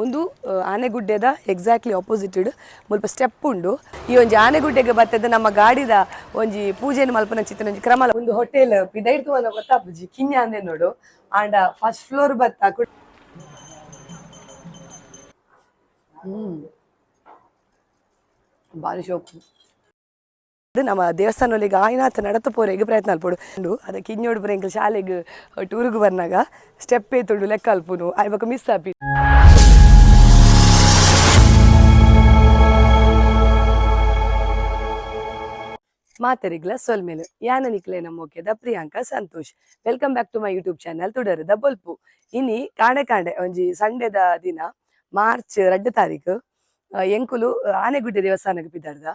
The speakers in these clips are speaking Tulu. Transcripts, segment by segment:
ಒಂದು ಆನೆಗುಡ್ಡೆದ ಎಕ್ಸಾಕ್ಟ್ಲಿ ಆಪೋಸಿಟ್ ಮುಲ್ಪ ಸ್ಟೆಪ್ ಉಂಡು. ಈ ಒಂಜಿ ಆನೆಗುಡ್ಡೆಗೆ ಬತ್ತದ ನಮ್ಮ ಗಾಡಿದ ಒಂಜಿ ಪೂಜೆನ ಮಲ್ಪನ ಚಿತ್ತನ ಒಂಜಿ ಕ್ರಮ. ಒಂದು ಹೋಟೆಲ್ ಪಿದೈಡ್ತು ಅನ್ನ ಗೊತ್ತಾಪುಜಿ, ಕಿನ್ಯ ಅಂದೆ ನೋಡು. ಆಂಡ ಫಸ್ಟ್ ಫ್ಲೋರ್ ಬತ್ತ. ಬಾರಿ ಶೋಕು. ಅದು ನಮ್ಮ ದೇವಸ್ಥಾನೊಲಿಗೆ ಆಯ್ನಾಥ ನಡತ ಪೋರೆಗ್ ಪ್ರಯತ್ನ ಅಲ್ಪೊಡು ಉಂಡು. ಅದಕ್ಕೆ ಇನ್ನೋಡು ಪುರ ಎಂಕಲ್ ಶಾಲೆಗ್ ಟೂರ್ಗ್ ಬರ್ನಾಗ ಸ್ಟೆಪ್ ಏತುಂಡು ಲೆಕ್ಕ ಅಲ್ಪುನು ಆಯ್ ಮಿಸ್ ಆಪಿ. ಮಾತರಿಗ್ಲ ಸೊಲ್ಮೆಲು ಯಾನ ನಿಕ್ಲೆ ನಮ್ಮೋಕೆದ Priyanka Santosh. Welcome back to my YouTube channel ತುಡರದ ಬೊಲ್ಪು. ಇನಿ ಕಾಂಡೆ ಕಾಂಡೆ ಒಂಜಿ ಸಂಡೆದ ದಿನ, ಮಾರ್ಚ್ 2 ತಾರೀಕು, ಎಂಕುಲು ಆನೆಗುಡ್ಡೆ ದೇವಸ್ಥಾನಕ್ಕೆ ಪಿದಾರ್ದ.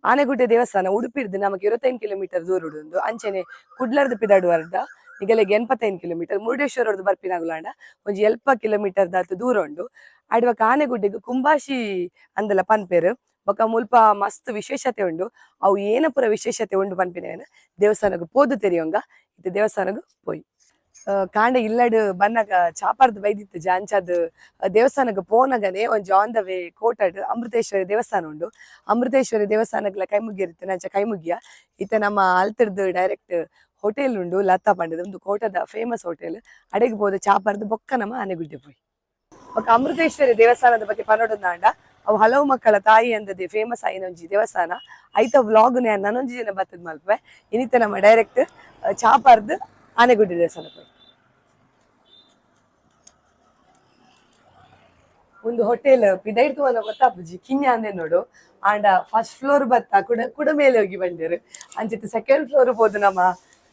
ಆನೆಗುಡ್ಡೆ ದೇವಸ್ಥಾನ ಉಡುಪಿರ್ದು ನಮಕ್ 25 ಕಿಲೋಮೀಟರ್ ದೂರ ಉಂಡು. ಅಂಚೆನೆ ಕುಡ್ಲರ್ದು ಪಿದಾಡುವರ್ದ ನಿಗಲೆಗ್ 85 ಕಿಲೋಮೀಟರ್, ಮುರುಡೇಶ್ವರರ್ದು ಬರ್ಪಿನಾಗುಲಾಂಡ ಒಂಜಿ 70 ಕಿಲೋಮೀಟರ್ ದಾತ್ ದೂರ ಉಂಡು. ಆಡ್ವಕ ಆನೆಗುಡ್ಡೆಗ್ ಕುಂಬಾಶಿ ಅಂದಲ ಪನ್ಪೇರು. ಬೊಕ ಮುಲ್ಪ ಮಸ್ತ್ ವಿಶೇಷತೆ ಉಂಡು. ಅವು ಏನ ಪೂರ ವಿಶೇಷತೆ ಉಂಡು ಪನ್ಪಿನ ದೇವಸ್ಥಾನಗ್ ಪೋದು ತೆರಿಯೊಂಗ. ಇತ್ತೆ ದೇವಸ್ಥಾನಗ್ ಪೋಯಿ. ಕಾಂಡೆ ಇಲ್ಲಡ್ ಬನ್ನಗ ಚಾಪಾರ್ದು ಬೈದಿತ್ತು ಜಾಂಚಾದ್. ದೇವಸ್ಥಾನಗ್ ಪೋನಗನೆ ಒಂಜಿ on the way ಕೋಟಡ್ ಅಮೃತೇಶ್ವರಿ ದೇವಸ್ಥಾನ ಉಂಡು. ಅಮೃತೇಶ್ವರಿ ದೇವಸ್ಥಾನಗ್ಲ ಕೈ ಮುಗಿಯಿರುತ್ತೆ, ಅಂಚ ಕೈ ಮುಗಿಯ. ಇತ್ತೆ ನಮ್ಮ ಅಲ್ತಿರ್ದು ಡೈರೆಕ್ಟ್ ಹೋಟೆಲ್ ಉಂಡು ಲತಾ ಪಂಡದು, ಒಂದು ಕೋಟದ ಫೇಮಸ್ ಹೋಟೆಲ್. ಅಡೆಗೆ ಪೋದು ಚಾಪಾರ್ದು ಬೊಕ್ಕ ನಮ್ಮ ಆನೆಗುಡ್ಡೆ ಪೋಯಿ. ಬೊಕ್ಕ ಅಮೃತೇಶ್ವರಿ ದೇವಸ್ಥಾನದ ಬಗ್ಗೆ ಪನೊಡೊಂದಾಂಡ, ಅವು ಹಲವು ಮಕ್ಕಳ ತಾಯಿ ಅಂದದೆ ಫೇಮಸ್ ಆಯಿನ ಒಂಜಿ ದೇವಸ್ಥಾನ. ಐತ ವ್ಲಾಗ್ ನನೊಂಜಿ ಜನ ಬತ್ತದ ಮಲ್ಪೆ. ಇನಿತ ನಮ್ಮ ಡೈರೆಕ್ಟ್ ಚಾಪಾರ್ದು ಆನೆಗುಡ್ಡೆ ದೇವಸ್ಥಾನ ಪೋಯಿ. ಒಂದು ಹೋಟೆಲ್ ಪಿದೈಡ್ತು ಅನ್ನ ಗೊತ್ತಾಪುಜಿ, ಕಿನ್ಯ ಅಂದೆ ನೋಡು. ಆಂಡ ಫಸ್ಟ್ ಫ್ಲೋರ್ ಬತ್ತ ಕುಡ ಕುಡ ಮೇಲೆ ಹೋಗಿ ಬಂದೇರು. ಅಂಚಿತ್ತು ಸೆಕೆಂಡ್ ಫ್ಲೋರ್ ಪೋದು ನಮ್ಮ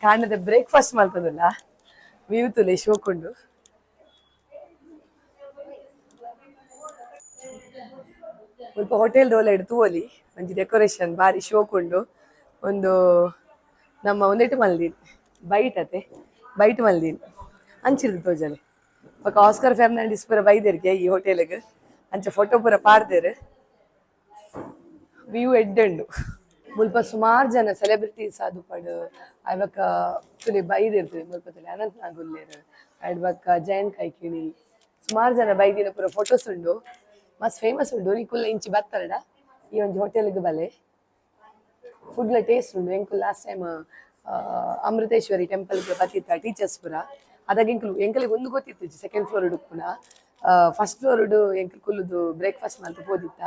ಕಾಂಡದ ಬ್ರೇಕ್ಫಾಸ್ಟ್ ಮಲ್ತದಲ್ಲ. ವ್ಯೂ ತುಲೆ ಶೋಕುಂಡು. ಮುಲ್ಪ ಹೋಟೆಲ್ ದೋಲ ತೂವೊಲಿ, ಒಂಜಿ ಡೆಕೋರೇಷನ್ ಬಾರಿ ಶೋಕುಂಡು. ಒಂದು ನಮ್ಮ ಒಂದೆಟ್ಟು ಮಲ್ದಿನ್ ಬೈಟ್ ಅತೆ ಬೈಟ್ ಮಲ್ದಿನ್ ಅಂಚಿರ್ದು ತೋಜಲೆ. ಬೊಕ ಆಸ್ಕರ್ ಫೆರ್ನಾಂಡಿಸ್ ಪೂರ ಬೈದೆರ್ಗೆ ಈ ಹೋಟೆಲ್ಗ್, ಅಂಚ ಫೋಟೋ ಪೂರ ಪಾಡ್ದೆರ್. ವ್ಯೂ ಎಡ್ಡೆ ಉಂಡು. ಮುಲ್ಪ ಸುಮಾರು ಜನ ಸೆಲೆಬ್ರಿಟೀಸ್ ಆದುಪ್ಪಡ್ ಐಬೊಕ ತುಲೆ ಬೈದಿರ್ತದೆ. ಮುಲ್ಪ ತುಲೆ ಅನಂತ್ ನಾಗ್ ಉಲ್ಲೆರ್, ಐಡ್ ಬೊಕ ಜಯಂತ್ ಕೈಕಿಣಿ, ಸುಮಾರು ಜನ ಬೈದಿನ ಪೂರ ಫೋಟೋಸ್ ಉಂಡು. ಮಸ್ತ್ ಫೇಮಸ್ ಉಂಡು. ನಿಕುಲ್ಲ ಇಂಚಿ ಬತ್ತರಡ ಈ ಒಂಜಿ ಹೋಟೆಲ್ಗ್ ಬಲೆ. ಫುಡ್ಲ ಟೇಸ್ಟ್ ಉಂಡು. ಎಂಕುಲು last time Amriteshwari temple ಬತ್ತಿತ್ತ teachers ಪೂರ. ಅದಾಗ ಎಂಕುಲು ಎಂಕಲಿಗೆ ಒಂದು ಗೊತ್ತಿತ್ತು ಸೆಕೆಂಡ್ ಫ್ಲೋರ್ ಉಪ್ಪುನ. ಫಸ್ಟ್ ಫ್ಲೋರ್ ಎಂಕುಲು ಕುಲ್ಲುದು ಬ್ರೇಕ್ಫಾಸ್ಟ್ ಮಲ್ತ್ ಪೋದಿತ್ತ.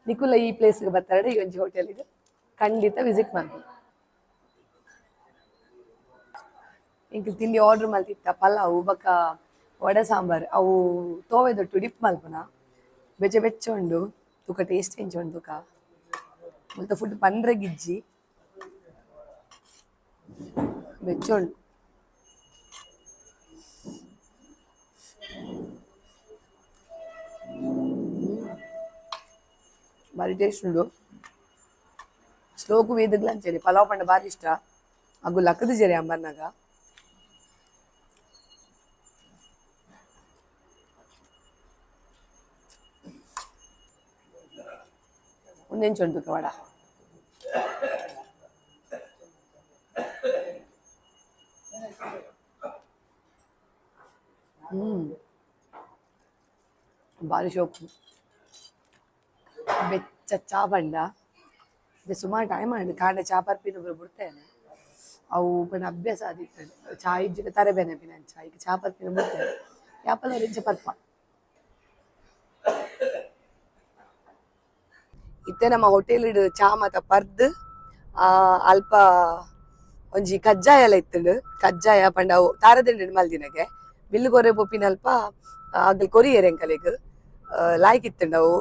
ನಿಕುಲ ಈ ಪ್ಲೇಸ್ಗೆ ಬತ್ತಾರಡ ಈ ಒಂಜಿ ಹೋಟೆಲ್ಗೆ ಖಂಡಿತ ವಿಸಿಟ್ ಮಾಡ್ಬೋದು. ಎಂಕುಲು ತಿಂಡಿ ಆರ್ಡರ್ ಮಲ್ತಿತ್ತ, ಪಲಾವು ಬೊಕ ವಡೆ ಸಾಂಬಾರ್. ಅವು ತೋವೆದೊಟ್ಟು ಡಿಪ್ ಮಲ್ಪುನ. ಬೆಚ್ಚ ಬೆಚ್ಚ ಉಂಡು. ತೂಕ ಟೇಸ್ಟ್ ಎಂಚ ಉಂಡು ತೂಕ. ಮುಲ್ತ ಫುಡ್ ಪಂಡ್ರೆ ಗಿಜ್ಜಿ, ಬೆಚ್ಚ ಉಂಡು. ಬಾರಿ ಟೇಸ್ಟ್ ಉಂಡು. ಸ್ಲೋಕು ವೇದಗ್ಲ ಅಂಚನೆ ಪಲಾವ್ ಪಂಡ ಬಾರಿ ಇಷ್ಟ. ಅಗು ಲಕ್ಕದ ಜರಿ ಅಂಬರ್ನಾಗ. ಒಂದೆಂಚ ಉಂಟು ವಡ. ಬಾರಿ ಶೋಕು. ಬೆಚ್ಚ ಚಾ ಪಂಡ ಸುಮಾರು ಟೈಮ್ ಆಂಡ್. ಕಾಂಡೆ ಚಾ ಪರ್ಪಿನ ಪೂರ ಬುಡ್ತೇನೆ. ಅವು ಪಂಡ ಅಭ್ಯಾಸ ಆದಿತ್ತು. ಚಾ ಇಜ್ಜಿಡ ತರೆ ಬೇನೆ ಪಿನ ಅಂಚ ಈಗ ಚಾ ಪರ್ಪಿನ ಬುಡ್ತೇನೆ. ಯಾಪಲ ಇಂಚ ಪರ್ಪ. ಇತ್ತೆ ನಮ್ಮ ಹೋಟೆಲ್ ಚಾ ಮಾತ ಪರ್ದ್ ಅಲ್ಪ ಒಂಜಿ ಕಜ್ಜಾಯ ಎಲ್ಲ ಇತ್ತುಂಡು. ಕಜ್ಜಾಯ ಪಂಡ ಅವು ತಾರದಂಡೆ ಮಲ್ದಿನಗೆ. ಬಿಲ್ಲು ಕೊರೆ ಪೋಪಿನಲ್ಪ ಅಗಲ್ ಕೊರಿಯೆರ್ ಎಂಕಲೆಗ್. ಲಾಯ್ಕ್ ಇತ್ತುಂಡು ಅವು,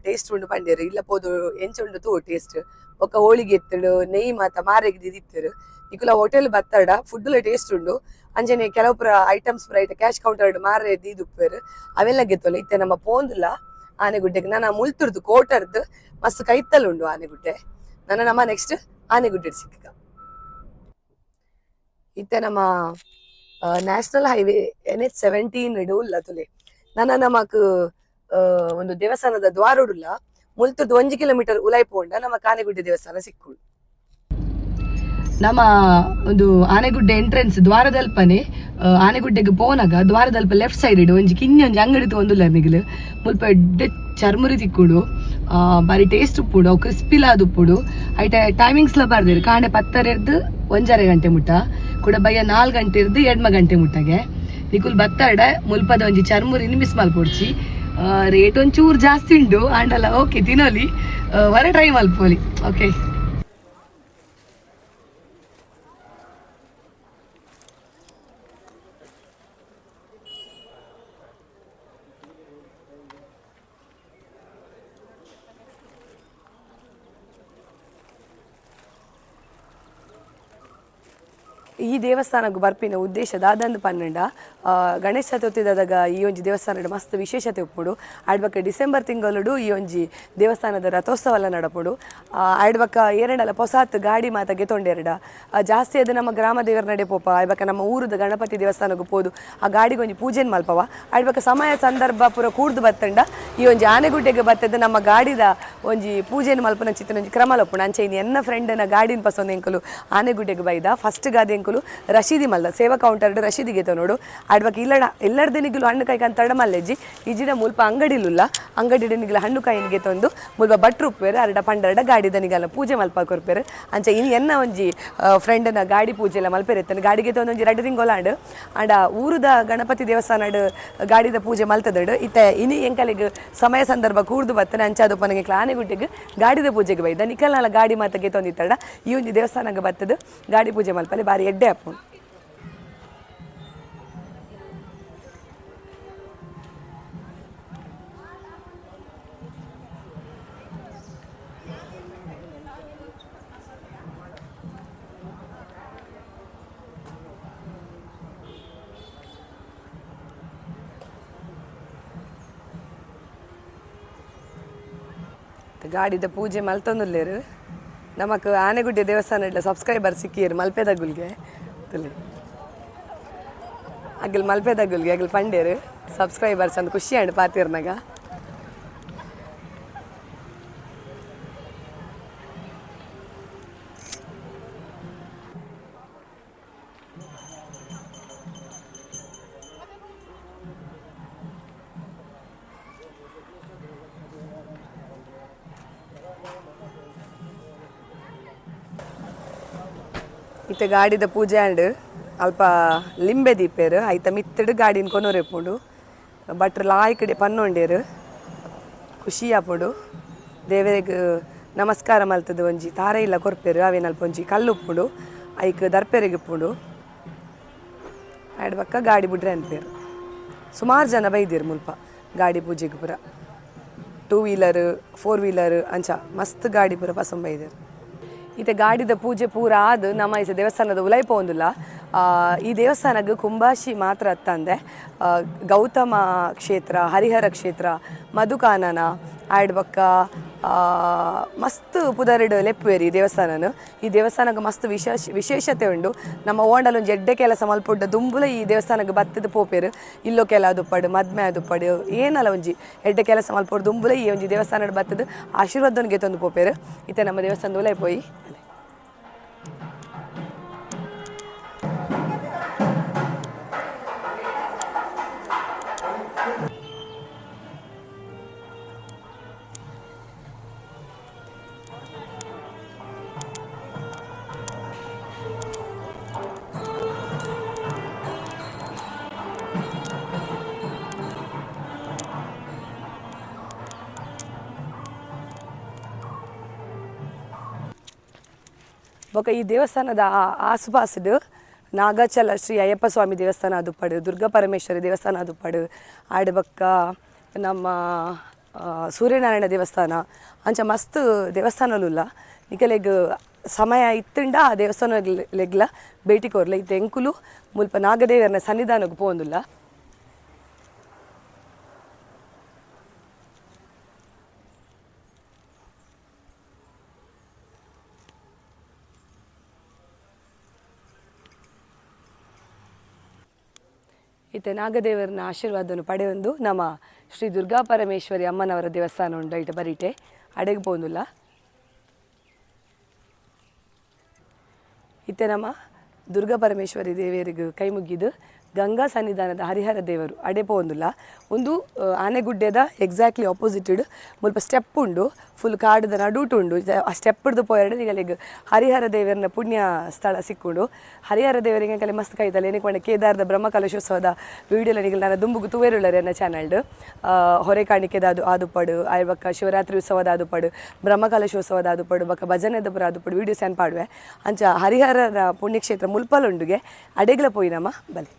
ಟೇಸ್ಟ್ ಉಂಡು ಪಂಡೇರು. ಇಲ್ಲ ಪೋದು ಎಂಚ ಉಂಡು ತೂ ಟೇಸ್ಟ್. ಬೊಕ್ಕ ಹೋಳಿಗೆ ಇತ್ತುಂಡು, ನೆಯ್ಯಿ ಮಾತ ಮಾರೆಗ್ ದಿದಿತ್ತೆರ್. ನಿಕುಲ ಹೋಟೆಲ್ ಬತ್ತಡ ಫುಡ್ ಟೇಸ್ಟ್ ಉಂಡು. ಅಂಚನೆ ಕೆಲವು ಪೂರ ಐಟಮ್ಸ್ ಪೂರ ಐತ ಕ್ಯಾಶ್ ಕೌಂಟರ್ ಮಾರೆ ದೀದುಪ್ಪೆರ್, ಅವೆಲ್ಲ ಗೆತ್ತೊಲೆ. ಇತ್ತೆ ನಮ್ಮ ಪೋಂದುಲ ಆನೆಗುಡ್ಡೆಗ್. ನನ ಮುಲ್ತುರ್ದು ಕೋಟರ್ದು ಮಸ್ತ್ ಕೈತಲ್ ಉಂಡು ಆನೆಗುಡ್ಡೆ. ನನ ನಮ್ಮ ನೆಕ್ಸ್ಟ್ ಆನೆಗುಡ್ಡೆ ಸಿಕ್ಕ. ಇತ್ತೆ ನಮ್ಮ national highway NH 17 ಉಲ್ಲ ತುಲೆ. ನನ ನಮಕ್ ಒಂದು ದೇವಸ್ಥಾನದ ದ್ವಾರಡುಲ್ಲ. ಮುಲ್ತುರ್ದು 1 ಕಿಲೋಮೀಟರ್ ಉಲಾಯಿ ಪೋಂಡ ನಮ್ಮ ಕಾನೆಗುಡ್ಡೆ ದೇವಸ್ಥಾನ ಸಿಕ್ಕುಂಡು. ನಮ್ಮ ಒಂದು ಆನೆಗುಡ್ಡೆ ಎಂಟ್ರೆನ್ಸ್ ದ್ವಾರದಲ್ಪನೆ, ಆನೆಗುಡ್ಡೆಗೆ ಪೋನಾಗ ದ್ವಾರದಲ್ಪ ಲೆಫ್ಟ್ ಸೈಡ್ ಇಡು ಒಂಜಿ ಕಿನ್ನಿ ಒಂಜಿ ಅಂಗಡಿ ತಗೊಂದುಲ್ಲ ನಿಗಲು. ಮುಲ್ಪ ಎಡ್ಡೆ ಚರ್ಮುರಿ ತಿಕ್ಕುಡು, ಬಾರಿ ಟೇಸ್ಟ್ ಉಪ್ಪುಡು, ಅವು ಕ್ರಿಸ್ಪಿಲಾದ ಉಪ್ಪುಡು. ಐಟ ಟೈಮಿಂಗ್ಸ್ ಲ ಬರ್ದಿರು, ಕಾಂಡೆ 10ರೆರ್ದು 1.5 ಗಂಟೆ ಮುಟ್ಟ, ಕೂಡ ಬಯ್ಯ 4 ಗಂಟೆ ಇರ್ದು 2 ಗಂಟೆ ಮುಟ್ಟಗೆ. ನಿಕುಲ್ ಬತ್ತಾಡ ಮುಲ್ಪದ ಒಂಜಿ ಚರ್ಮುರಿನ ಮಿಸ್ ಮಲ್ಪೊಡ್ಚಿ. ರೇಟ್ ಒಂಚೂರು ಜಾಸ್ತಿ ಉಂಡು ಆಂಡಲ ಓಕೆ ತಿನ್ನೋಲಿ, ವರ ಟ್ರೈ ಮಲ್ಪೋಲಿ. ಓಕೆ, ಈ ದೇವಸ್ಥಾನಕ್ಕೆ ಬರ್ಪಿನ ಉದ್ದೇಶ ದಾದಂದು ಪನ್ನಂಡ, ಗಣೇಶ ಚತುರ್ಥಿದಾಗ ಈ ಒಂಜಿ ದೇವಸ್ಥಾನದ ಮಸ್ತ್ ವಿಶೇಷತೆ ಉಪ್ಪುಡು. ಆಡ್ಬಕ್ಕ ಡಿಸೆಂಬರ್ ತಿಂಗಳು ಈ ಒಂಜಿ ದೇವಸ್ಥಾನದ ರಥೋತ್ಸವ ಎಲ್ಲ ನಡಪುಡು. ಆಡ್ಬಕ್ಕ ಏರಡಲ ಪೊಸಾತ್ ಗಾಡಿ ಮಾತ ಗೆತೊಂಡೆರಡ ಜಾಸ್ತಿ ಅದು ನಮ್ಮ ಗ್ರಾಮ ದೇವರ ನಡೆ ಪೋಪ. ಆಡ್ಬಕ್ಕ ನಮ್ಮ ಊರದ ಗಣಪತಿ ದೇವಸ್ಥಾನಕ್ಕೆ ಪೋದು ಆ ಗಾಡಿಗೆ ಒಂಜಿ ಪೂಜೆನ್ ಮಲ್ಪವ. ಆಡ್ಬಕ್ಕ ಸಮಯ ಸಂದರ್ಭ ಪೂರ ಕೂಡ್ದು ಬತ್ತಂಡ ಈ ಒಂಜಿ ಆನೆಗುಡ್ಡೆಗೆ ಬತ್ತದ ನಮ್ಮ ಗಾಡಿದ ಒಂಜಿ ಪೂಜೆನ್ ಮಲ್ಪನ ಚಿತ್ತನ ಒಂಜಿ ಕ್ರಮ ಲಪ್ಪುಂಡು. ಅಂಚೆ ಇನ್ನು ಎನ್ನ ಫ್ರೆಂಡ್ನ ಗಾಡಿನ ಪಸೊಂದು ಎಂಕುಲು ಆನೆಗುಡ್ಡೆಗೆ ಬೈದ. ಫಸ್ಟ್ ಗಾದಿ ಎಂಕುಲು ರಶೀದಿ ಮಲ್ಲ ಸೇವಾ ಕೌಂಟರ್ ರಶೀದಿಗೆ ನೋಡು. ಆಡ್ಬಕ್ ಇಲ್ಲಡ ಎಲ್ಲರ್ದೆ ನಿಗುಲು ಹಣ್ಣು ಕಾಯಿ ಕಂತಡ ಮಲ್ಲೆಜ್ಜಿ ಇಜಿಡ ಮುಲ್ಪ ಅಂಗಡಿಲುಲ್ಲ, ಅಂಗಡಿ ನಿಗುಲು ಹಣ್ಣು ಕಾಯಿನಿಗೆ ತಂದು ಮುಲ್ಪ ಭಟ್ರು ಉಪ್ಪೇರು ಅರಡ ಪಂಡರಡ ಗಾಡಿದ ನಿಗಲ್ಲ ಪೂಜೆ ಮಲ್ಪ ಕೊರ್ಪೇರು. ಅಂಚೆ ಇನ್ನು ಎನ್ನ ಒಂಜಿ ಫ್ರೆಂಡ್ನ ಗಾಡಿ ಪೂಜೆ ಎಲ್ಲ ಮಲ್ಪೇರು ಎತ್ತನ ಗಾಡಿಗೆ ತಂದು ಒಂಜಿ 2 ತಿಂಗೊಲಾಂಡು ಆಂಡ ಊರುದ ಗಣಪತಿ ದೇವಸ್ಥಾನಡ್ ಗಾಡಿದ ಪೂಜೆ ಮಲ್ತದಡು. ಇತ್ತೆ ಇನಿ ಎಂಕಲಿಗ್ ಸಮಯ ಸಂದರ್ಭ ಕೂರ್ದು ಬತ್ತನೆ ಅಂಚಾದ ಪನಗೆ ಆನೆಗುಡ್ಡೆಗ್ ಗಾಡಿದ ಪೂಜೆಗೆ ಬೈದ. ನಿಕಲ್ನಾಲ ಗಾಡಿ ಮಾತಗೆ ತಂದಿತ್ತಡ ಈ ಒಂಜಿ ದೇವಸ್ಥಾನಕ್ಕೆ ಬತ್ತದು ಗಾಡಿ ಪೂಜೆ ಮಲ್ಪಲೆ ಬಾರಿ ಎಡ್ಡೆ ಅಪ್ಪು. ಗಾಡಿದ ಪೂಜೆ ಮಲ್ತೊಂದುಲ್ಲೇರು. ನಮಕ್ ಆನೆಗುಡ್ಡೆ ದೇವಸ್ಥಾನ ಇಡ್ಲ ಸಬ್ಸ್ಕ್ರೈಬರ್ ಸಿಕ್ಕಿಯರು ಮಲ್ಪೆದಗುಲ್ಗೆ ತುಲಿ ಅಗಲ್ ಮಲ್ಪೆದಗುಲ್ಗೆ ಅಗಲ್ ಪಂಡೇರು ಸಬ್ಸ್ಕ್ರೈಬರ್ಸ್ ಅಂದ್ ಖುಷಿ ಅಂಡ್ ಪಾತಿರ್ನಾಗ. ಇತ್ತೆ ಗಾಡಿದ ಪೂಜೆ ಆಂಡ್ ಅಲ್ಪ ಲಿಂಬೆ ದೀಪೇರು ಐತ ಮಿತ್ತಡು ಗಾಡಿನ ಕೊನೊರೆಪುಂಡು. ಭಟ್ರು ಲಾಯ್ಕಡೆ ಪನ್ನೊಂಡೇರು ಖುಷಿ ಆಪುಂಡು. ದೇವರಿಗೆ ನಮಸ್ಕಾರ ಮಲ್ತದ ಒಂಜಿ ತಾರೆ ಇಲ್ಲ ಕೊರ್ಪೇರು, ಅವೇನಲ್ಪ ಒಂಜಿ ಕಲ್ಲು ಉಪ್ಪುಂಡು ಐಕ್ ದರ್ಪೆರಿಗೆ ಉಪ್ಪುಂಡು. ಆಯ್ಡ್ ಬಕ್ಕ ಗಾಡಿ ಬುಡ್ರೆ ಅನ್ಪೇರು. ಸುಮಾರು ಜನ ಬೈದಿರು ಮುಲ್ಪ ಗಾಡಿ ಪೂಜೆಗೆ ಪೂರ, 2 ವೀಲರ್ 4 ವೀಲರ್ ಅಂಚ ಮಸ್ತ್ ಗಾಡಿ ಪೂರ ಪಸಂಬ ಬೈದಿರು. ಇತ್ತೆ ಗಾಡಿದ ಪೂಜೆ ಪೂರ ಆದ್ ನಮ್ಮ ಈ ದೇವಸ್ಥಾನದ ಉಲೈ ಪೋಂದುಲ್ಲ. ಈ ದೇವಸ್ಥಾನಗ್ ಕುಂಬಾಶಿ ಮಾತ್ರ ಅತ್ತಂದೆ ಗೌತಮ ಕ್ಷೇತ್ರ, ಹರಿಹರ ಕ್ಷೇತ್ರ, ಮಧುಕಾನನ ಆಯ್ಡ್ ಬಕ್ಕ ಮಸ್ತ್ ಪುದರ್ಡ್ ಲೆಪ್ಪುವೇರಿ ಈ ದೇವಸ್ಥಾನನು. ಈ ದೇವಸ್ಥಾನಗ್ ಮಸ್ತ್ ವಿಶೇಷತೆ ಉಂಡು. ನಮ್ಮ ಓಂಡಲ್ ಒಂಜಿ ಎಡ್ಡೆ ಕೆಲಸ ಮಲ್ಪುಡ್ಡ ದುಂಬುಲ ಈ ದೇವಸ್ಥಾನಗ್ ಬತ್ತದ ಪೋಪೇರು. ಇಲ್ಲೋ ಕೆಲ ದುಪ್ಪಡು ಮದ್ಮೆ ದುಪ್ಪಡು ಏನಲ್ಲ ಒಂಜಿ ಎಡ್ಡೆ ಕೆಲಸ ಮಲ್ಪೊಡು ದುಂಬುಲ ಈ ಒಂಜಿ ದೇವಸ್ಥಾನಡ್ ಬತ್ತದ ಆಶೀರ್ವಾದನಿಗೆ ತಂದು ಪೋಪೇರು. ಇತ್ತೆ ನಮ್ಮ ದೇವಸ್ಥಾನದ ಉಲೈ ಪೋಯಿ. ಬೊಕ ಈ ದೇವಸ್ಥಾನದ ಆಸುಪಾಸುಡು ನಾಗಾಚಲ ಶ್ರೀ ಅಯ್ಯಪ್ಪ ಸ್ವಾಮಿ ದೇವಸ್ಥಾನ ದುಪ್ಪಡು, ದುರ್ಗಾ ಪರಮೇಶ್ವರಿ ದೇವಸ್ಥಾನ ದುಪ್ಪಡು, ಆಡಬಕ್ಕ ನಮ್ಮ ಸೂರ್ಯನಾರಾಯಣ ದೇವಸ್ಥಾನ ಅಂಚ ಮಸ್ತ್ ದೇವಸ್ಥಾನಲುಲ್ಲ. ನಿಕಲೆಗ್ ಸಮಯ ಇತ್ತುಂಡ ಆ ದೇವಸ್ಥಾನ ಲೆಗ್ಲ ಭೇಟಿ ಕೊರ್ಲ. ಇತ್ತೆ ಎಂಕುಲು ಮುಲ್ಪ ನಾಗದೇವರನ ಸನ್ನಿಧಾನಕ್ಕೆ ಪೋಂದುಲ್ಲ. ಇತ್ತೆ ನಾಗದೇವರನ ಆಶೀರ್ವಾದವನ್ನು ಪಡೆಯೊಂದು ನಮ್ಮ ಶ್ರೀ ದುರ್ಗಾ ಪರಮೇಶ್ವರಿ ಅಮ್ಮನವರ ದೇವಸ್ಥಾನ ಉಂಡು ಐಟ ಬರೀಟೆ ಅಡೆಗೆ ಪೋಂದುಲ್ಲ. ಇತ್ತೆ ನಮ್ಮ ದುರ್ಗಾ ಪರಮೇಶ್ವರಿ ದೇವರಿಗೆ ಕೈ ಮುಗಿದು ಗಂಗಾ ಸನ್ನಿಧಾನದ ಹರಿಹರ ದೇವರು ಅಡೆ ಪೋಂದುಲ್ಲ. ಒಂದು ಆನೆಗುಡ್ಡೆದ ಎಕ್ಸಾಕ್ಟ್ಲಿ ಆಪೋಸಿಟ್ ಮುಲ್ಪ ಸ್ಟೆಪ್ ಉಂಡು, ಫುಲ್ ಕಾಡುದ ನಡುಟು ಉಂಡು. ಆ ಸ್ಟೆಪ್ ಹಿಡ್ದು ಪೋಯರಡು ನಿಗಲಿಗ್ ಹರಿಹರ ದೇವರನ ಪುಣ್ಯ ಸ್ಥಳ ಸಿಕ್ಕುಂಡು. ಹರಿಹರ ದೇವರಿಗೆ ಕಲೆ ಮಸ್ತ್ ಕೈತಲ್ಲ ಏನಕ್ಕೆ ಕೇದಾರದ ಬ್ರಹ್ಮಕಲಶೋತ್ಸವದ ವೀಡಿಯೋಲ ನಿಗಲ್ ನಾನು ದುಂಬುಗು ತೂವೆರುಳ್ಳರೆ ಎನ್ನ ಚಾನಲ್ಡ್. ಹೊರೆ ಕಾಣಿಕೆದ ಅದು ಆದುಪಡು, ಆಯ್ ಬೊಕ್ಕ ಶಿವರಾತ್ರಿ ಉತ್ಸವದ ಆದುಪಡು, ಬ್ರಹ್ಮಕಲಶೋತ್ಸವದ ಆದುಪಡು, ಬೊಕ್ಕ ಭಜನೆದ ಪುರ ಆದುಪಡು ವೀಡಿಯೋಸ್ ಏನ್ ಪಾಡುವೆ. ಅಂಚ ಹರಿಹರನ ಪುಣ್ಯಕ್ಷೇತ್ರ ಮುಲ್ಪಲುಂಡುಗೆ ಅಡೆಗ್ಲ ಪೋಯಿನಮ್ಮ ಬಲೆ.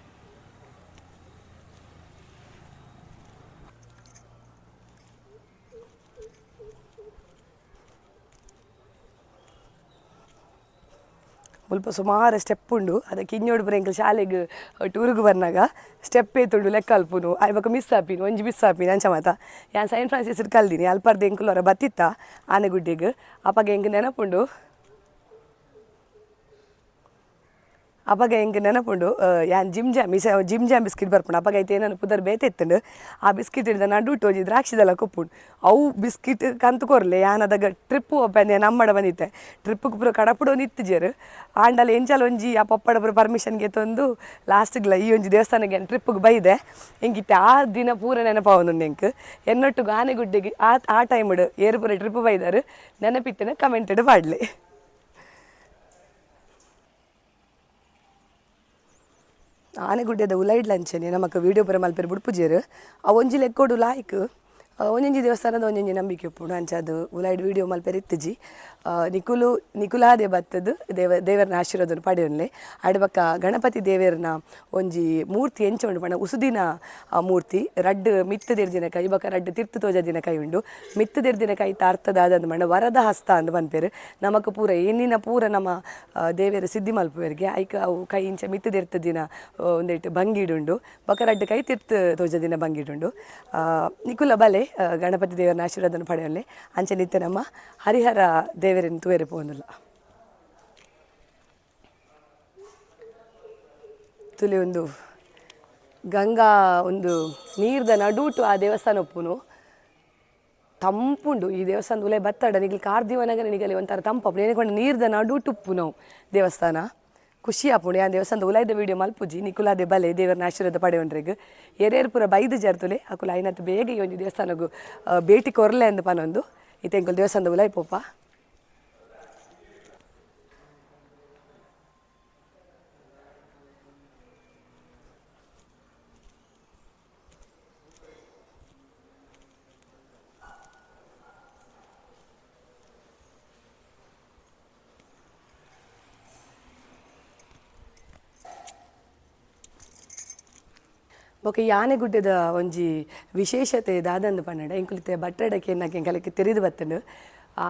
ಮುಲ್ಪ ಸುಮಾರು ಸ್ಟೆಪ್ ಉಂಡು. ಅದಕ್ಕೆ ಕಿഞ്ഞೋಡು ಪುರ ಎಂಕಲ್ ಶಾಲೆಗ್ ಟೂರ್ಗ್ ಬರ್ನಾಗ ಸ್ಟೆಪ್ ಏತುಂಡು ಲೆಕ್ಕ ಅಲ್ಪುನು, ಆಯ್ ಬೊಕ ಮಿಸ್ ಆಪಿನು, ಒಂಜಿ ಮಿಸ್ ಆಪಿನ ಅಂಚ ಮಾತ. ಯಾನ್ ಸೈಂಟ್ ಫ್ರಾನ್ಸಿಸ್ ಕಲ್ದಿನಿ ಅಲ್ಪರ್ದು ಎಂಕುಲು ಹೊರ ಬತ್ತಿತ್ತ ಆನೆಗುಡ್ಡೆಗ್. ಅಪಗ ಎಂಕ್ ನೆನಪುಂಡು, ಅಪಗ ಎಂಕ್ ನೆನಪುಂಡು ಯಾನ್ ಜಿಮ್ ಜಾಮ್ ಇಸ gym jam biscuit ಬರ್ಪುಂಡು. ಅಪಗ ಐತೆ ಏನನ್ನು ಪುದರ್ ಬೇತೆ ಇತ್ತುಂಡು. ಆ ಬಿಸ್ಕಿಟ್ ಹಿಡ್ದ ನಡುಟು ಒಂಜಿ ದ್ರಾಕ್ಷಿದೆಲ್ಲ ಕೊಪ್ಪುಂಡು. ಅವು ಬಿಸ್ಕಿಟ್ ಕಂತು ಕೊರ್ಲೆ. ಯಾನ್ ಅದಗ ಟ್ರಿಪ್ ಒಪ್ಪಂದೆ ನಮ್ಮಡ ಬಂದಿತ್ತೆ. ಟ್ರಿಪ್ಗೆ ಪೂರ ಕಡಪುಡೊಂದು ಇತ್ತಿಜೆರ್. ಆಂಡಲ ಎಂಚಲ ಒಂಜಿ ಆ ಪಪ್ಪಡ ಪೂರ ಪರ್ಮಿಷನ್ ಗೆತ್ತೊಂದು ಲಾಸ್ಟ್ಗ್ಲ ಈ ಒಂಜಿ ದೇವಸ್ಥಾನಕ್ಕೆ ಯಾನ್ ಟ್ರಿಪ್ಗೆ ಬೈದೆ. ಎಂಕಿತ್ತೆ ಆ ದಿನ ಪೂರ ನೆನಪಾವೊಂದುಂಡು ಎಂಕ್. ಎನ್ನೊಟ್ಟುಗು ಆನೆಗುಡ್ಡೆಗೆ ಆ ಆ ಟೈಮ್ಡ್ ಏರು ಪೂರ ಟ್ರಿಪ್ ಬೈದಾರು ನೆನಪಿತ್ತನ ಕಮೆಂಟೆಡ್ ಪಾಡ್ಲೆ. ಆನೆಗುಡ್ಡೆದ ಉಲೈಡ್ಲ ಅಂಚನೆ ನಮಕ್ ವೀಡಿಯೋ ಪೂರ ಮಲ್ಪೆರ್ ಬುಡ್ಪುಜೆರ್. ಆ ಒಂಜಿ ಲೆಕ್ಕೊಡು ಲಾಯ್ಕ್ ಒಂಜೊಂಜಿ ದೇವಸ್ಥಾನದ ಒಂಜೊಂಜಿ ನಂಬಿಕೆ ಉಪ್ಪುಂಡು. ಅಂಚ ಅದು ಉಲೈಡ್ ವೀಡಿಯೋ ಮಲ್ಪೆರ್ ಇತ್ತಿಜಿ. ನಿಕುಲು ನಿಕುಲಾದೆ ಬತ್ತದು ದೇವರನ ಆಶೀರ್ವಾದನ ಪಡೆಯೊನ್ಲೆ. ಆಡ್ ಬೊಕ್ಕ ಗಣಪತಿ ದೇವರನ ಒಂಜಿ ಮೂರ್ತಿ ಎಂಚ ಉಂಡು ಪಂಡ ಉಸುದಿನ ಮೂರ್ತಿ, ರಡ್ಡ್ ಮಿತ್ತ್ ದಿರ್ದಿನ ಕೈ ಬೊಕ್ಕ ರಡ್ಡ್ ತಿರ್ತು ತೋಜದಿನ ಕೈ ಉಂಡು. ಮಿತ್ತ್ ದಿರ್ದಿನ ಕೈ ಅರ್ಥದಾದಂದ್ ಪಂಡ ವರದ ಹಸ್ತ ಅಂದ್ ಪನ್ಪೆರ್. ನಮಕ್ ಪೂರ ಏನಿನ ಪೂರ ನಮ್ಮ ದೇವೆರ್ ಸಿದ್ಧಿ ಮಲ್ಪುವೆರ್ಗೆ ಐಕ್ ಅವು ಕೈ ಇಂಚ ಮಿತ್ತ್ ದಿರ್ತ ದಿನ ಒಂದೆಟ್ ಭಂಗಿಡುಂಡು. ಬೊಕ್ಕ ರಡ್ಡ್ ಕೈ ತಿರ್ತು ತೋಜದಿನ ಭಂಗಿಡುಂಡು. ನಿಕುಲ ಬಲೆ ಗಣಪತಿ ದೇವರನ ಆಶೀರ್ವಾದನ ಪಡೆಯೊನ್ಲೆ. ಅಂಚನೆ ನಮ್ಮ ಹರಿಹರ ದೇವರನ್ನು ತೂವೆರೆ ಪೋವೊಂದುಲ್ಲ. ತುಲಿ ಒಂದು ಗಂಗಾ ಒಂದು ನೀರ್ದ ನಡುಟು ಆ ದೇವಸ್ಥಾನ ಉಪ್ಪುನು ತಂಪುಂಡು. ಈ ದೇವಸ್ಥಾನದ ಉಲೆ ಬತ್ತಡ ನಿಗಲಿ ಕಾರ್ ದಿವನಾಗ ನಿಗಲಿ ಒಂಥರ ತಂಪು ಏನಿಕೊಂಡು ನೀರ್ದ ನಡುಟು ಉಪ್ಪು ನಾವು ದೇವಸ್ಥಾನ ಖುಷಿ ಆಪುಂಡು. ಯಾನ್ ದೇವಸ್ಥಾನದ ಉಲಾಯ್ದ ವೀಡಿಯೋ ಮಲ್ಪುಜಿ. ನಿಕುಲಾದೆ ಬಲೆ ದೇವರನ ಆಶೀರ್ವಾದ ಪಡೆಯೊಂಡ್ರೆಗ್. ಏರೇರು ಪೂರ ಬೈದು ಜರ್ತುಲೆ ಅಕುಲು ಐನತ್ ಬೇಗ ಈ ಒಂಜಿ ದೇವಸ್ಥಾನಗು ಭೇಟಿ ಕೊರ್ಲೆ ಅಂದ್ ಪನೊಂದು. ಇತ್ತೆ ಎಂಕುಲು ದೇವಸ್ಥಾನದ ಉಲಾಯ್ ಪೋಪ. ಬೊಕ ಈ ಆನೆಗುಡ್ಡೆದ ಒಂಜಿ ವಿಶೇಷತೆ ದಾದಂದು ಪನ್ನಡ ಎಂಕುಲಿತ್ತೆ ಬಟ್ಟಡಕ್ಕೆ ಎನ್ನಕ್ಕೆ ಎಂಕಲಕ್ಕೆ ತೆರಿದು ಬತ್ತಂಡು.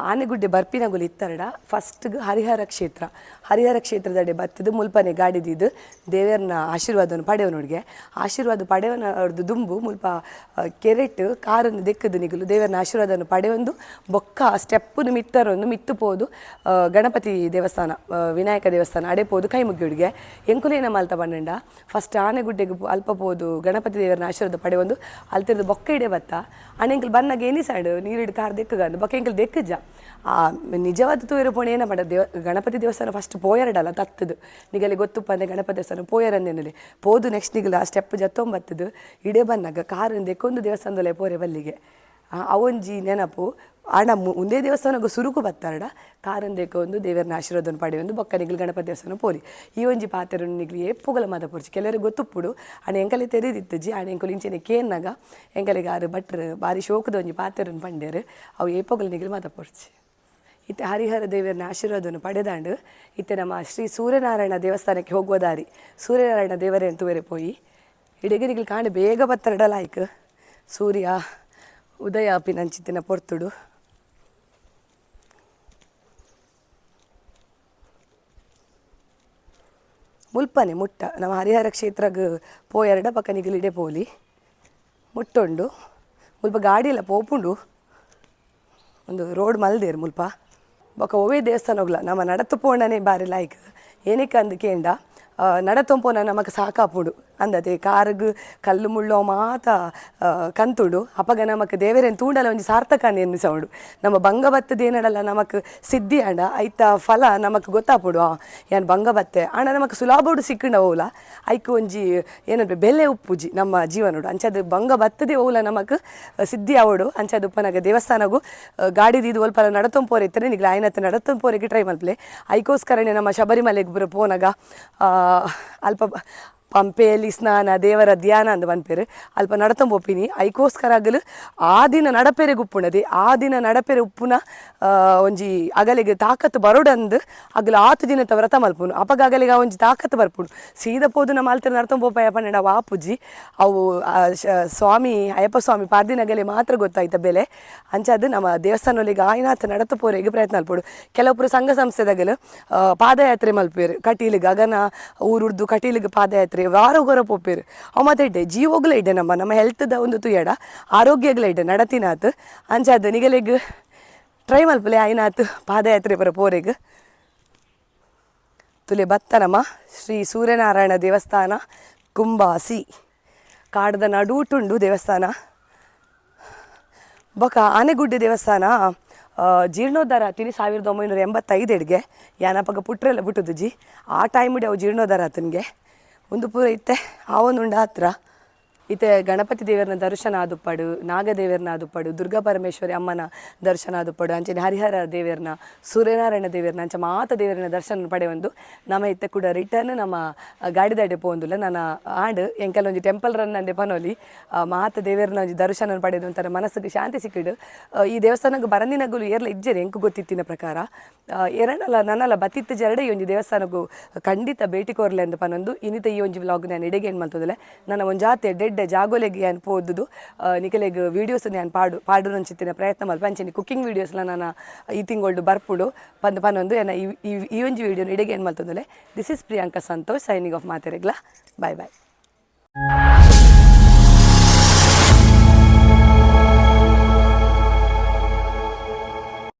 ಆನೆಗುಡ್ಡೆ ಬರ್ಪಿನಗುಲು ಇತ್ತರಡ ಫಸ್ಟ್ಗೆ ಹರಿಹರ ಕ್ಷೇತ್ರ, ಹರಿಹರ ಕ್ಷೇತ್ರದಡೆ ಬತ್ತದು ಮುಲ್ಪನೆ ಗಾಡಿದಿದ್ದು ದೇವರನ ಆಶೀರ್ವಾದವನ್ನು ಪಡೆಯವನೊಡಿಗೆ. ಆಶೀರ್ವಾದ ಪಡೆಯವನ ಅವ್ರದ್ದು ದುಂಬು ಮುಲ್ಪ ಕೆರೆಟ್ ಕಾರನ್ನು ದೆಕ್ಕದು ನಿಗುಲು ದೇವರನ ಆಶೀರ್ವಾದವನ್ನು ಪಡೆಯೊಂದು ಬೊಕ್ಕ ಸ್ಟೆಪ್ಪುನು ಮಿತ್ತರೊಂದು ಮಿತ್ತು ಪೋದು ಗಣಪತಿ ದೇವಸ್ಥಾನ ವಿನಾಯಕ ದೇವಸ್ಥಾನ ಅಡೆ ಪೋದು ಕೈ ಮುಗಿಯುಡಿಗೆ. ಎಂಕುಲೇನ ಮಲ್ತ ಪನ್ನಂಡ ಫಸ್ಟ್ ಆನೆಗುಡ್ಡೆಗೆ ಅಲ್ಪ ಪೋದು ಗಣಪತಿ ದೇವರನ ಆಶೀರ್ವಾದ ಪಡೆಯೊಂದು ಅಲ್ತಿರ್ದು ಬೊಕ್ಕ ಇಡೆ ಬತ್ತ ಅಣೆಂಕಲ್ ಬನ್ನಾಗ ಎನಿಸಾಂಡು ನೀರಿಡು ಕಾರ್ ದೆಕ್ಕಗಂದು ಬೊಕ್ಕ ಎಂಕಲ್ ದೆಕ್ಕಜ. ಆ ನಿಜವಾದ ತೂಯರ ಪೋಣ ಏನ ಮಾಡ ಗಣಪತಿ ದೇವಸ್ಥಾನ ಫಸ್ಟ್ ಪೋಯರಡಲ್ಲ ತತ್ತದು ನಿಗಲಿ ಗೊತ್ತುಪ್ಪ ಅಂದ್ರೆ ಗಣಪತಿ ದೇವಸ್ಥಾನ ಪೋಯರಂದೇನಲ್ಲಿ ಪೋದು ನೆಕ್ಸ್ಟ್ ನಿಗಲ ಆ ಸ್ಟೆಪ್ ಜತ್ತೊಂಬತ್ತದು ಇಡೇ ಬನ್ನಾಗ ಕಾರ್ ದೆಕ್ಕೊಂದು ದೇವಸ್ಥಾನದಲ್ಲೇ ಪೋರೆ ಬಲ್ಲಿಗೆ. ಅವೊಂಜಿ ನೆನಪು ಆಂಡ ಒಂದೇ ದೇವಸ್ಥಾನಕ್ಕೆ ಸುರುಕು ಬತ್ತಾರಡ ಕಾರನ್ ದೇಕೊಂದು ದೇವರನ ಆಶೀರ್ವಾದನ ಪಡೆಯೊಂದು ಬೊಕ್ಕ ನಿಗಲು ಗಣಪತಿ ದೇವಸ್ಥಾನ ಪೋಲಿ. ಈ ಒಂಜಿ ಪಾತೆರ ನಿಗ್ಲು ಏಪುಗಲ ಮಾತ ಪೊರ್ಚಿ ಕೆಲವರಿಗೆ ಗೊತ್ತುಪ್ಪುಡು ಆಂಡ ಎಂಕಲೆ ತೆರಿದಿತ್ತುಜಿ. ಆಂಡ ಎಂಕುಲು ಇಂಚೆನೆ ಕೇನ್ನಾಗ ಎಂಕಲಿಗೆ ಆರು ಭಟ್ರು ಬಾರಿ ಶೋಕದ ಒಂಜಿ ಪಾತೆರನ್ ಪಂಡೇರು ಅವು ಏಪುಗಲ ನಿಗ್ಲು ಮಾತ ಪೊರ್ಚಿ. ಇತ್ತೆ ಹರಿಹರ ದೇವರನ ಆಶೀರ್ವಾದವನ್ನು ಪಡೆದಾಂಡು ಇತ್ತೆ ನಮ್ಮ ಶ್ರೀ ಸೂರ್ಯನಾರಾಯಣ ದೇವಸ್ಥಾನಕ್ಕೆ ಹೋಗುವ ದಾರಿ. ಸೂರ್ಯನಾರಾಯಣ ದೇವರೇ ತೂವೆರೆ ಪೋಯಿ ಇಡೆಗೆ ಕಾಂಡೆ ಬೇಗ ಬತ್ತರಡ ಲಾಯ್ಕ್ ಸೂರ್ಯ ಉದಯ ಆಪಿನಂಚಿತ್ತಿನ ಪೊರ್ತುಡು. ಮುಲ್ಪನೆ ಮುಟ್ಟ ನಮ್ಮ ಹರಿಹರ ಕ್ಷೇತ್ರಗ್ ಪೋಯರಡ ಪಕ್ಕ ನಿಗಲಿಡೆ ಪೋಲಿ ಮುಟ್ಟುಂಡು. ಮುಲ್ಪ ಗಾಡಿ ಎಲ್ಲ ಪೋಪುಂಡು, ಒಂದು ರೋಡ್ ಮಲ್ದೇರು ಮುಲ್ಪ. ಬೊಕ ಒವ್ವೇ ದೇವಸ್ಥಾನ ಹೋಗ್ಲ ನಮ್ಮ ನಡತು ಪೋಣನೆ ಬಾರಿ ಲಾಯ್ಕ್. ಏನಕ್ಕೆ ಅಂದ್ ಕೇಂಡ ನಡತೊಂಪೋನ ನಮಕ್ ಸಾಕಾಪುಂಡು ಅಂದತೆ. ಕಾರುಗು ಕಲ್ಲು ಮುಳ್ಳು ಮಾತ ಕಂತುಂಡು. ಅಪಗ ನಮಕ್ ದೇವರೆನ್ ತೂಂಡಲ ಒಂಜಿ ಸಾರ್ಥಕ ಎನ್ನಿಸವುಂಡು. ನಮ್ಮ ಬಂಗ ಬತ್ತದೇನಡಲ ನಮಕ್ ಸಿದ್ಧಿ ಆಂಡ ಐತ ಫಲ ನಮಕ್ ಗೊತ್ತಾಪುಂಡು. ಯಾನ್ ಬಂಗ ಬತ್ತೆ ಆಂಡ ನಮಕ್ ಸುಲಭೋಡು ಸಿಕ್ಕಂಡ ಓಲ ಐಕ್ ಒಂಜಿ ಏನಂದ್ರೆ ಬೆಲೆ ಉಪ್ಪುಜಿ ನಮ್ಮ ಜೀವನೋಡು. ಅಂಚಾದ್ ಬಂಗ ಬತ್ತದೆ ಓಲ ನಮಕ್ ಸಿದ್ಧಿ ಆವೊಡು. ಅಂಚಾದ್ ಉಪ್ಪನಾಗ ದೇವಸ್ಥಾನಗು ಗಾಡಿ ದೀದ್ ಒಲ್ಪಲ ನಡತೊಂಪೋರೆ ಇತ್ತರೆ ನಿಗ್ಲ ಆಯ್ನತ್ತ ನಡತೊಂಪೋರೆಗೆ ಟ್ರೈ ಮಲ್ಪಲೆ. ಐಕೋಸ್ಕರನೇ ನಮ್ಮ ಶಬರಿಮಲೆಗ್ ಪೂರ ಪೋನಗ ಅಲ್ಪ ಪಂಪೆಯಲ್ಲಿ ಸ್ನಾನ ದೇವರ ಧ್ಯಾನ ಅಂದ್ ಪನ್ಪೆರ್. ಅಲ್ಪ ನಡತೊಂಪೋಪಿನಿ ಐಕೋಸ್ಕರ ಅಗಲು ಆ ದಿನ ನಡಪೆರೆಗ್ ಉಪ್ಪುನದೆ. ಆ ದಿನ ನಡಪೆರೆ ಉಪ್ಪುನ ಒಂಜಿ ಅಗಲಿಗೆ ತಾಕತ್ ಬರೋಡಂದ್ ಅಗಲು ಆತು ದಿನತ ವ್ರತ ಮಲ್ಪುನು. ಅಪಗ ಅಗಲಿಗೆ ಆ ಒಂಜಿ ತಾಕತ್ ಬರ್ಪುಂಡು. ಸೀದ ಪೋದು ನಮ್ಮ ಅಲ್ತ ನಡತೊಂಪೋಪಯ ಪಂಡ ವಾಪುಜಿ ಅವು. ಸ್ವಾಮಿ ಅಯ್ಯಪ್ಪ ಸ್ವಾಮಿ ಪಾರ್ದಿನಗಲೆ ಮಾತ್ರ ಗೊತ್ತಾಯ್ತ ಬೆಲೆ. ಅಂಚಾದ್ ನಮ್ಮ ದೇವಸ್ಥಾನೊಲಿಗೆ ಆಯ್ನಾತ್ ನಡತು ಪೋರೆಗ್ ಪ್ರಯತ್ನ ಮಲ್ಪೊಡು. ಕೆಲವೊಬ್ರು ಸಂಘ ಸಂಸ್ಥೆದಗಲು ಪಾದಯಾತ್ರೆ ಮಲ್ಪುವೆರ್. ಕಟೀಲು ಗಗನ ಊರುಡ್ದು ಕಟೀಲಿಗೆ ಪಾದಯಾತ್ರೆ ವಾರಗೊರ ಪೋಪೆರ್. ಅವು ಮಾತ ಎಡ್ಡೆ, ಜೀವೋಗ್ಲ ಎಡ್ಡೆ. ನಮ್ಮ ನಮ್ಮ ಹೆಲ್ತ್ದ ಒಂದು ತುಯಡ ಆರೋಗ್ಯಗ್ಲ ಎಡ್ಡೆ ನಡತಿನಾತ್. ಅಂಚಾದ್ ನಿಗಲೆಗ್ ಟ್ರೈ ಮಲ್ಪಲೆ ಆಯ್ನಾತ್ ಪಾದಯಾತ್ರೆ ಪೂರ ಪೋರೆಗ್. ತುಲೆ ಬತ್ತ ನಮ್ಮ ಶ್ರೀ ಸೂರ್ಯನಾರಾಯಣ ದೇವಸ್ಥಾನ ಕುಂಬಾಸಿ. ಕಾಡ್ದ ನಡೂಟುಂಡು ದೇವಸ್ಥಾನ. ಬೊಕ ಆನೆಗುಡ್ಡೆ ದೇವಸ್ಥಾನ ಜೀರ್ಣೋದ್ಧಾರ ಆತಿನಿ 1985 ಎಡ್ಗೆ. ಯಾನಪಗ ಪುಟ್ರೆಲ್ಲ ಬಿಟ್ಟುದುಜಿ ಆ ಟೈಮ್ ಅವು ಜೀರ್ಣೋದ್ಧಾರ ಆತನಿಗೆ. ಒಂದು ಪೂರ ಇತ್ತೆ ಆವೊಂದುಂಡು ಹತ್ರ. ಇತ್ತೆ ಗಣಪತಿ ದೇವರನ ದರ್ಶನ ಆದುಪ್ಪಡು, ನಾಗದೇವರನ ಆದುಪ್ಪಡು, ದುರ್ಗಾ ಪರಮೇಶ್ವರಿ ಅಮ್ಮನ ದರ್ಶನ ಆದುಪ್ಪಡು, ಅಂಚನೆ ಹರಿಹರ ದೇವರನ, ಸೂರ್ಯನಾರಾಯಣ ದೇವರನ, ಅಂಚ ಮಾತ ದೇವರನ ದರ್ಶನ ಪಡೆಯೊಂದು ನಮ್ಮ ಇತ್ತೆ ಕೂಡ ರಿಟರ್ನ್ ನಮ್ಮ ಗಾಡಿದಾಡೆ ಪೋವೊಂದುಲ್ಲ. ನನ್ನ ಆಂಡ್ ಎಂಕಲ್ ಒಂಜಿ ಟೆಂಪಲ್ ರನ್ ಅಂದೆ ಪನೊಲಿ. ಮಾತ ದೇವರನ ಒಂಜಿ ದರ್ಶನ ಪಡೆದು ಒಂಥರ ಮನಸ್ಸಿಗೆ ಶಾಂತಿ ಸಿಕ್ಕಿಡು. ಈ ದೇವಸ್ಥಾನಕ್ಕೆ ಬರಂದಿನಗುಲು ಏರ್ಲ ಇಜ್ಜೆರ್ ಎಂಕ್ ಗೊತ್ತಿತ್ತಿನ ಪ್ರಕಾರ. ಎರಡಲ್ಲ ನನ್ನಲ್ಲ ಬತ್ತಿತ್ತು ಜರಡೆ ಈ ಒಂಜಿ ದೇವಸ್ಥಾನಕ್ಕೂ ಖಂಡಿತ ಭೇಟಿ ಕೊರ್ಲೆ ಅಂದ್ ಪನೊಂದು ಇನಿತ ಈ ಒಂಜಿ ವ್ಲಾಗ್ ನಾನು ಇಡೆಗೆ ಏನು ಮಲ್ತೊಂದುಲ್ಲೆ. ನನ್ನ ಒಂಜಾತೆ ಡೆಡ್ಡೆ ಜಾಗೋಲೆಗ್ ಯಾನ್ ಪೋದುದು ನಿಕಲೆಗ್ ವೀಡಿಯೋಸ್ ಯಾನ್ ಪಾಡುನಂಚಿತ್ತಿನ ಪ್ರಯತ್ನ ಮಲ್ಪ. ಅಂಚನೆ ಕುಕ್ಕಿಂಗ್ ವೀಡಿಯೋಸ್ಲ ನನ್ನ ಈ ತಿಂಗೊಳ್ಡು ಬರ್ಪುಂಡು ಪಂದ್ ಪನೊಂದು ಎನ್ನ ಈ ಈ- ಈ ಒಂಜಿ ವೀಡಿಯೋ ಇಡೆಗೆ ಏನು ಮಲ್ತೊಂದುಲ್ಲೆ. This is Priyanka Santosh signing off. ಮಾತೆರೆಗ್ಲ bye bye.